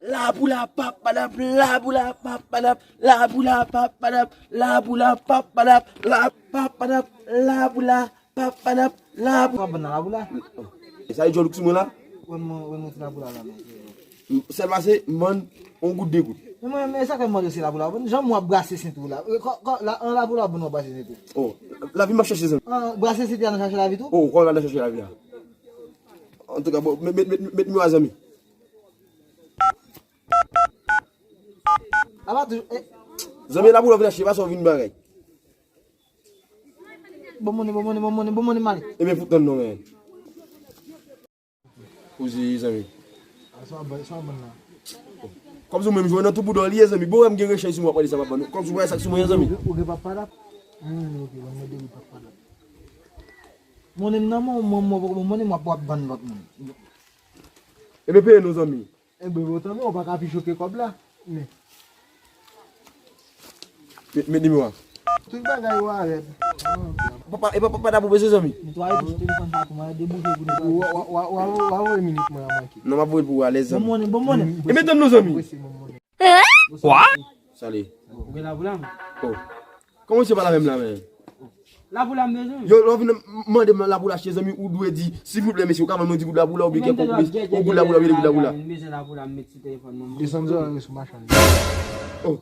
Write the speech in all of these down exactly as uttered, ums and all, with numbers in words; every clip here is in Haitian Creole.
Laboula papadap, laboula papadap, laboula papadap, laboula papadap, la papadap, laboula papadap, laboula. Sa e djòl ou k sou mwen la? Wè mwen, wè mwen ti laboula la, men. Sèl pase, m vann yon goud, de goud. Men mwen, men sa fè m mande se laboula. Jan mwen ap brase senti w la. E, kò, kò, la, an laboula bon w ap brase senti w. Oh, lavi m ap chache, zanmi. An brase senti a nan chache lavi tou? Oh, kò nan chache lavi a. Antouka, bon, met, met, met, met nimewo a, zanmi. Apa toujou, eh. Zanmi, laboula w vin achte, pa sa w vin bagay. Bon monnen, bon monnen, bon monnen, bon monnen, male. Ebyen, fout tann non, men. Koze, zanmi. Sa w ap ban, sa w ap ban la? Kòmsi w menm jwe nan tou bouda w li ye, zanmi. Bon, wè m gen rechèy sou mwen, w ap mande sa m ap ban nou. Kòmsi w wè sa k sou mwen, zanmi. Ou, ou gen papadap? Hmm, ok, ban mwen de goud papadap. Monnen m nan men w, mwen, mwen poko ban monnen m, w ap, w ap ban lòt moun. Ebyen, peye nou, zanmi. Ebyen, otan non, ou pa ka pi cho ke kòb la. Men. Met, met nimewo a. Tout bagay yo a rèd. Papa, e pa papadap ou bezwen, zanmi? Netwaye touch telefòn sa pou mwen, debouche pou netwaye. Wa, wa, wa, wa, wa, wa, minit mwen a manke. Non, m ap voye l pou ou alèz, zanmi. Bon monnen, bon monnen. Ebyen, tann non, zanmi. Mwen se bon monnen. Kwa? Sale. Ou gen laboula, m? Oh. Kòman se pa la menm la, men? Laboula m bezwen. Yo, lè w vin mande m laboula achte, zanmi, ou dwe di, silvouplè, mesye, ou ka ban mwen di goud laboula, oubyen kèk yon goud laboula, oubyen de goud laboula. M bezwen laboula, m met sou telefòn mwen. Desann zòrèy sou machann. Oh.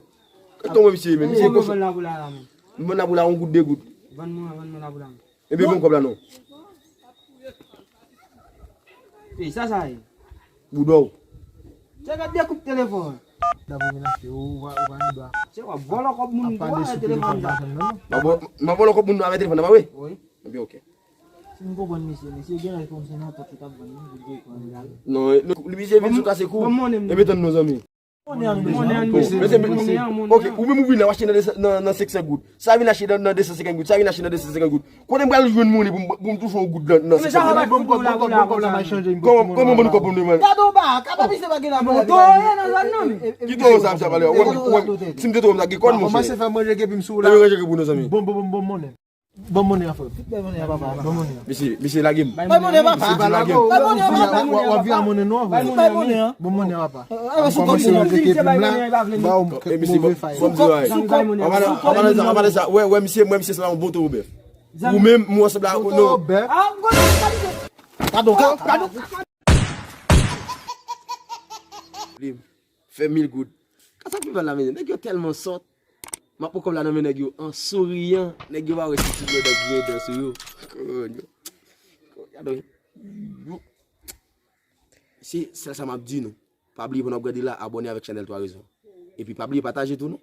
Kòman misye, men? Misye, m vann laboula la, men. M vann laboula yon goud, de goud. Vann mwen, vann mwen laboula, men. Ebyen, ban m kòb la non. E sa, sa ye? Bouda w. Se gade de kout telefòn. Dabò vin achte, ou, ou pa, ou pa gen dwa. Se w ap vòlò kòb moun, ap pale sou telefòn machann nan, non. M ap vò-, m ap vòlò kòb moun avèk telefòn nan, pa vre? Wi. Ebyen, ok. Si m konprann misye, misye gen laj kòm se nan pòt li t ap vann, non, pou l te pran li ale. Non, e, non, li misye vin sou kase kou. Ban m monnen m. Ebyen, tann non, zanmi. Monnen an nou bezwen. Monnen an nou bezwen. Mesye, ok, ou menm ou vin la, w achte nan de san, nan, nan senk san goud. Sa vin achte nan, nan de san senkant goud. Sa vin achte nan de san senkant goud. Kote m pral jwenn monnen pou m, pou m touche yon goud nan, nan senk san goud? Ban m kòb, ban m kòb la, m ap chanje. Kòman, kòman ban nou kòb pou nou demann? Gade w ba, kaba misye pa gen la. Bon, to ye nan zòn nan, men. Ki to sa, misye pale? Wè, wè, si m te to, m ta gen kòn, monchè. Kòmanse fè manje epi m sou la. Manje pou nou, zanmi. Bon, bon, bon, bon, monnen. Ban m monnen an, frè. Tout bay monnen an, papa. Ban m monnen an. Mesye, mesye, lage m. Bay monnen an, papa. Mesye, lage m. Bay monnen an, papa. W ap vire monnen nwa, frè. Bay monnen an. Ban m monnen an, papa. Kòmanse mete ke plim la. Ba w move fay. Mesye, ban m di w bagay. An palan, an palan sa, an palan sa, wè, wè, misye, mwen, misye, se pa yon bon towo bèf. Ou menm, mwen sanble a, non. Padon, padon. Fè mil goud. Kasa pi mal la, men nèg yo tèlman sòt. M ap pran kòb la nan men nèg yo an souriyan. Nèg yo pa wè si ti bredè griyen dan sou yo. Konyo. Gade. Se sèl sa m ap di nou. Pa bliye pandan w ap gade la, abòne avèk chanèl Twa Rezon. Epi pa bliye pataje tou non.